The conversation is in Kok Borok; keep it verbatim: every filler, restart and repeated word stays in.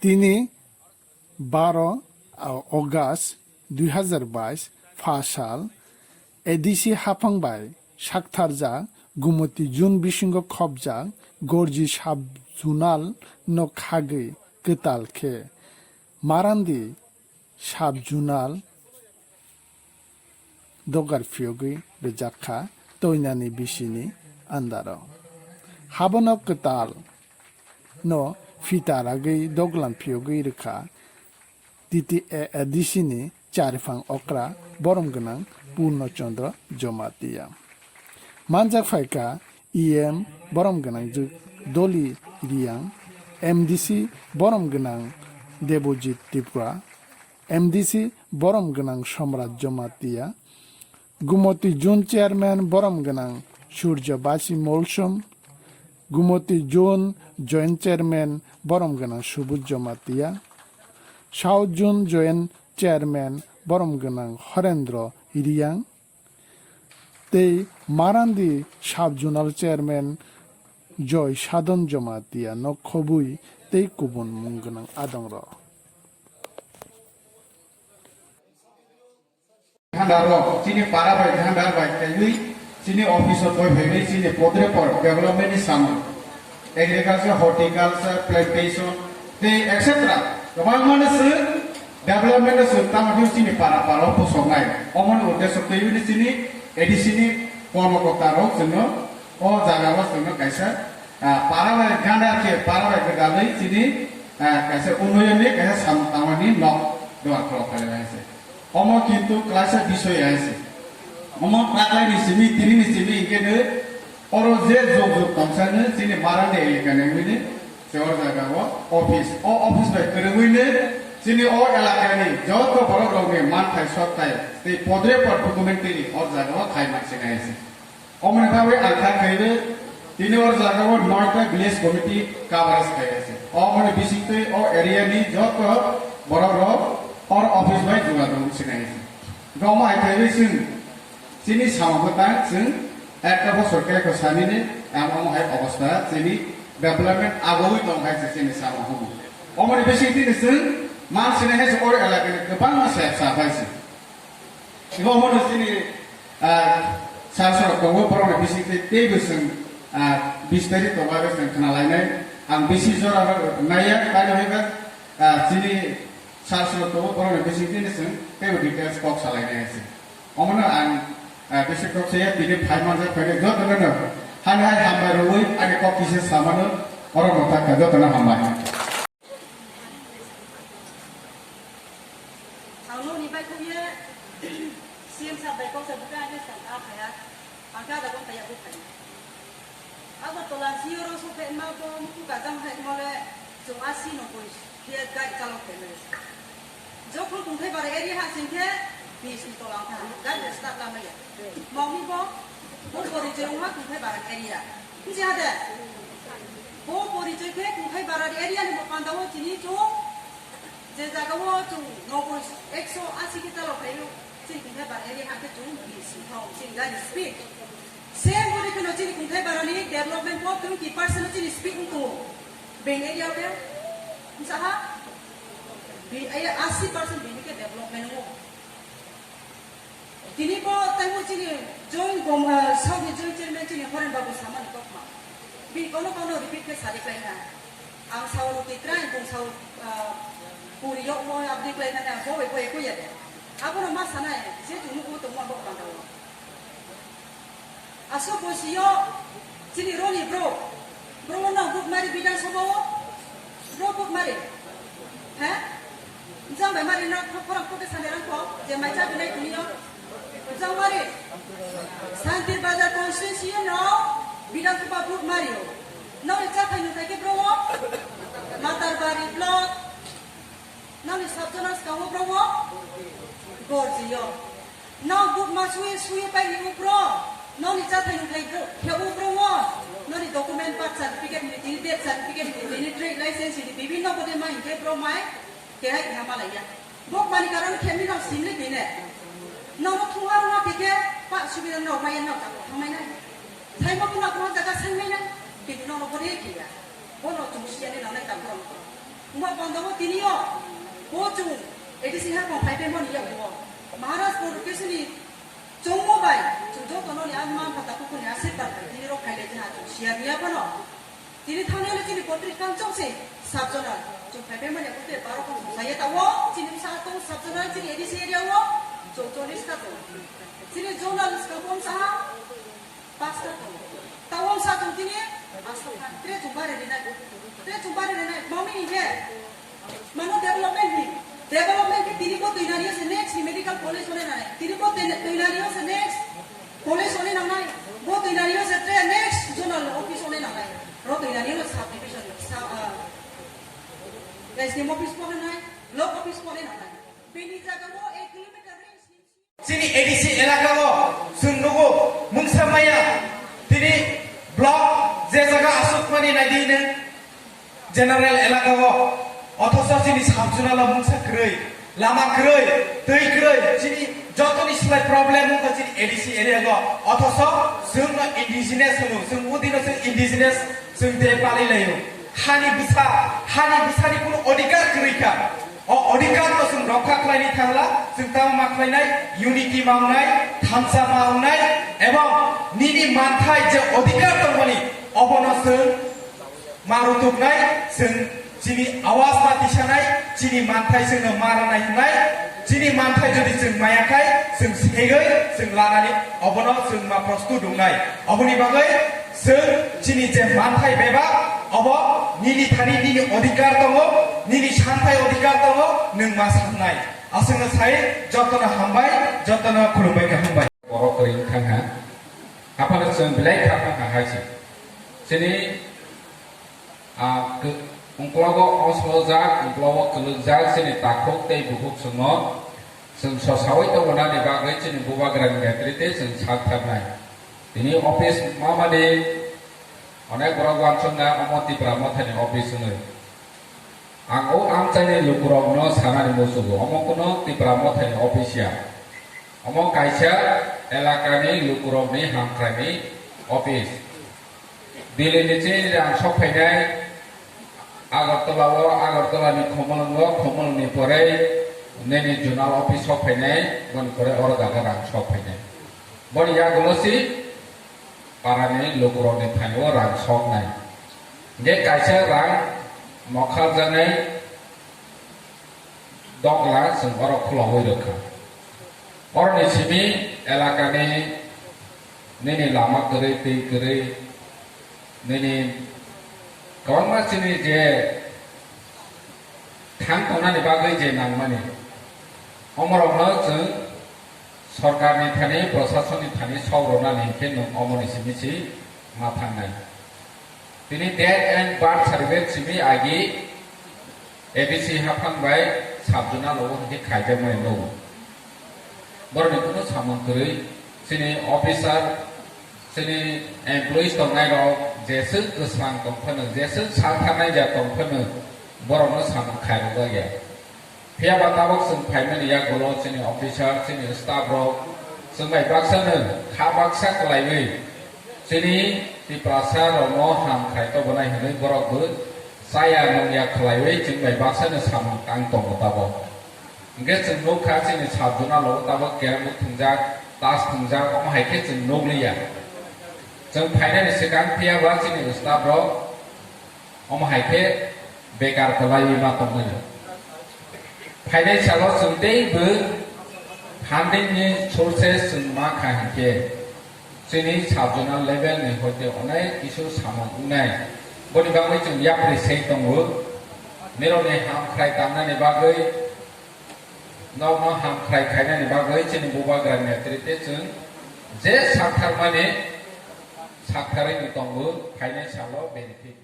Tini baro August dui hazar bais pha sal A D C haphang bai saktharjak Gumoti June bisingo khopjak Gorji sub-zonal no khagwi kwtal khe Marandi sub-zonal dogar phiyogwi rijak kha toinani bisini andaro. Habono kwtal no phita ragwi doglam phiyogwi rwkha T T A A D C ni chariphang okra borom gwnang Purno Chandra Jamatia. Manjak phaikha E M borom gwnang Doli Riang, M D C borom gwnang Debojit Tripura, M D C borom gwnang Somraj Jamatia, Gumoti Zone Chairman borom gwnang Surjo Basi Molsom, Gumoti Zone Joint Chairman borom gwnang Subut Jamatia, South Zone Joint Chairman borom gwnang Horendro Riang, tei Marandi Sub Zonal Chairman Joy Sadon Jamatia no khobwi tei kubun mung gwnang adongrok. Jhandar rok chini para bai jhandar bai kaiwi chini office o toi phaiwi chini podre por development ni samung, agriculture, horticulture, plantation tei et cetera kwbangma no se development no se tamo khe chini para para o pusoknai. Omo ni uddesho twiwi ni chini A D C ni kormokokta rok chwngno o jaga o chwngno kaisa, ah, para bai jhandar khe para bai gwdalwi chini, ah, kaisa unnoyon ni kaisa samung tangmani nok duar khulok khailai se. Omo kintu klaisa bisoy hai se. Omo taklai ni simi, tini ni simi hinkhe no oro je jog jog tongsa no chini Marandi elika ni hwnwi se oro jaga o office. O office bai kwrwngwi no chini o elaka ni joto borok rok ni manthai sokthai tei podre pod documentary o jaga o khai mansinai se. Omoni bagwi ang kha kaiwi tini o jaga o noita village committee coverage khai se. Omoni bisingtwi o area ni joto borok rok or office bai jogajog sinai se. Omo hai kaiwi chwng chini samung bwtang chwng ekta bosor khe ko sani ni ang omo hai obostha chini development agoi tong hai se chini samung humu. Omoni bisingtwi ni chwng man sinai hai se or elaka ni kwbangma se sa pai se. Imo hwnwi chini, ah, sir sorok tongo, borokni bisingtwi teibo chwng, ah, bistari tongo, abo chwng khna lainai. Ang bisi jora rw naiya, tani hwnba, ah, chini sir sorok tongo, borokni bisingtwi chwng teibo details kok sa lainai se. Omono ang, ah, bisi kok saya, tini phai manjak, phainai jotono no hani hai hambai rwui ani kok kisa samano oro mwthakha, jotono hambai. Ang nokni bai khobwi C M sir bai kok sa bwkha ani sir a phaiya, ang khe ada gon taiya bo phai. Agartala C O rok sok phai ma bo muku gajang hai mole chwng asi no boi khe gari chalok phai mani. Jokhon Kungthai bara area ha sing khe bis ni tola wngkha, gari start lamaya. Mokni bo, bo porichoi wngkha Kungthai bara area. Buji ha de? Bo porichoi khe Kungthai bara area ni bo panda o chini chwng je jaga o chwng nogo ekso asi khe chalok phaio, chini Kungthai bara area ha khe chwng bis wngkha, chini gari speed. Same pori kheno chini Kungthai bara ni development bo twenty percent chini speed wngkha. Beng area o khe, wngkha ha? Bi-, ai, asi percent bini khe development wngo. Tini bo taibo chini joint gom-, ah, South ni joint chairman chini Horen Babu samani kokma. Bini kono kono repeat khe sadi khlaina. Ang sao roti trai, bung sao, ah, puri yok mo abdi khlaina, ang bo bai bo ekoi ya de. Abono ma sanai, je tongmo bo tongma bo panda o. Aswk bosi yo chini roni bro. Bro no vote mari Bidhan Sabha o. Bro vote mari. He? Jang bai mari na khorang kote sani rang ko. Je mai cha binai tuni yo. Jang mari. Santir Bazar constituency yo no Bidhan Sabha vote mari o. No cha thai no thai ke bro o. Matarbari block. Noni sabjona skango bro o. Gorji yo. Nong buk ma sui sui pai ni ukro. Noni chathai nung thai bro, khe ukro wo. Noni document, birth certificate ni tini, death certificate ni tini, trade license ni bibinno bode ma hinkhe bro mai. Kehai khe ma laiya. Bok mani karon khe mi nong simli bine. Nong thung ha rung ha khe khe pa subida nong mai nong ta thang mai na. Sai ma kuna kuna jaga sai mai na. Kintu nong bode khe ya. Bono chung siya ni nong nai ta bro. Wngma panda o tini o bo chwng A D C haphang phai tongmani yakung o Maharaj Production ni chongmo bai chwng joto no ni ang ma pha takhuk ni asirwad bai tini rok phai lai kha chwng siya niya phano. Tini thangni le chini poultry farm chong se sub zonal chwng phai tongmani yakung tei baro kong sai ta o chini bwsa tong sub zonal chini A D C area o chwng cholish ta tong chini zonal skang kong sa ha. Pastor tong. Tawang sa tong tini, pastor khan. Tre chumba re rinai. Tre chumba re rinai. Mami ni he. Mano development ni. Development ni tini bo tuinari se next ni medical college one nanai. Tini bo tuinari se next college one nanai. Bo tuinari se tre next zonal office one nanai. Ro tuinari sub division sa, ah, S D M office one nanai. Block office one nanai. Bini jaga mo ek kilometer range ni. Chini A D C elaka o chwng nugo mungsa maya tini block je jaga aswk mani naidi nwng general elaka o othoso chini sub zonal o mungsa kwrwi lama kwrwi twi kwrwi chini jotoni slai problem wngkha chini A D C area o othoso chwng no indigenous hwno chwng udino chwng indigenous chwng de pali laio hani bwsa hani bwsani kuno odhikar kwrwi kha. O odhikar no chwng rokha khlaini thangla, chwng tamo ma khlainai, unity ma wngnai, thansa ma wngnai, ebong nini manthai je odhikar tongmani, obono chwng ma rutuknai, chwng chini awas ma tisanai, chini manthai chwngno ma ranai hwnai, chini manthai jodi chwng maya khai, chwng segwi chwng lanani, obono chwng ma prostut wngnai. Oboni bagwi chwng chini je manthai bebak, obo nini thani nini odhikar tongo, nini santhai odhikar tongo, nwng ma sannai. Aswkno sai jotono hambai, jotono khulumbai kha hambai. Borok kwrwi wngkha ha. Aphano chwng belai kha wngkha hai se. Chini, ah, kw-, ungklogo oslojak, ungklogo kwlwkjak chini takhuk tei bukhuk chwngno chwng sosaui tongmani bagwi chini bubagrani netrite chwng sak tharnai. Tini office mamani onek borok uansukna omo Tipra Mothani office hwnwi. Ang o amchaini lukurokno sanani muchugo, omo kuno Tipra Mothani office ya. Omo kaisa elakani lukurokni hamkraini office. Delhi ni chini rang sok phainai, Agartala o, Agartala ni Khumulwng o, Khumulwng ni pore nini zonal office sok phainai, boni pore oro jaga rang sok phainai. Boni yagulo si parani lukurokni thani o rang soknai. Hingke kaisa rang mokharjaknai dogla chwng oro khulogwi rwkha. Oroni simi elakani nini lama kwrwi, twi kwrwi, nini kwbangma chini je thang tongnani bagwi je nangmani, omorokno chwng sorkarni thani, prosasonni thani sok rwnani hinkhe nwng omoni simi si ma thangnai. Tini death and birth certificate simi agi A D C haphang bai sub zonal o hinkhe khaijakmani nugo. Borokni kunu samung kwrwi chini officer, chini employees tongnai rok jeswk kwsang tong phano, jeswk sak tharnai ja tong phano, borokno samung khairokjakya. Phiya ba tabok chwng phaimani yagulo chini officer, chini staff rok chwng bai baksa no kha baksa kwlaiwi chini Tiprasa rokno ham khai tobonai hwnwi borok bo chaya nungya khwlaiwi chwng bai baksa no samung tang tongo tabok. Hingke chwng nukha chini sub zonal o tabok kereng thwngjak, tas thwngjak, omo hai khe chwng nukliya. Chwng phainani swkang phiya ba chini staff rok omo hai khe bekar kwlaiwi ma tongmani. Phainai salo chwng teibo funding ni sources chwng ma kha hinkhe chini sub zonal level ni hoite onek kisu samung wngnai. Boni bagwi chwng yapri sei tongo. Nirokni ham khwlai tangnani bagwi, nokno ham khwlai khainani bagwi chini bubagrani netrite chwng je saktharmani saktharwi tongo, phainai salo benefit.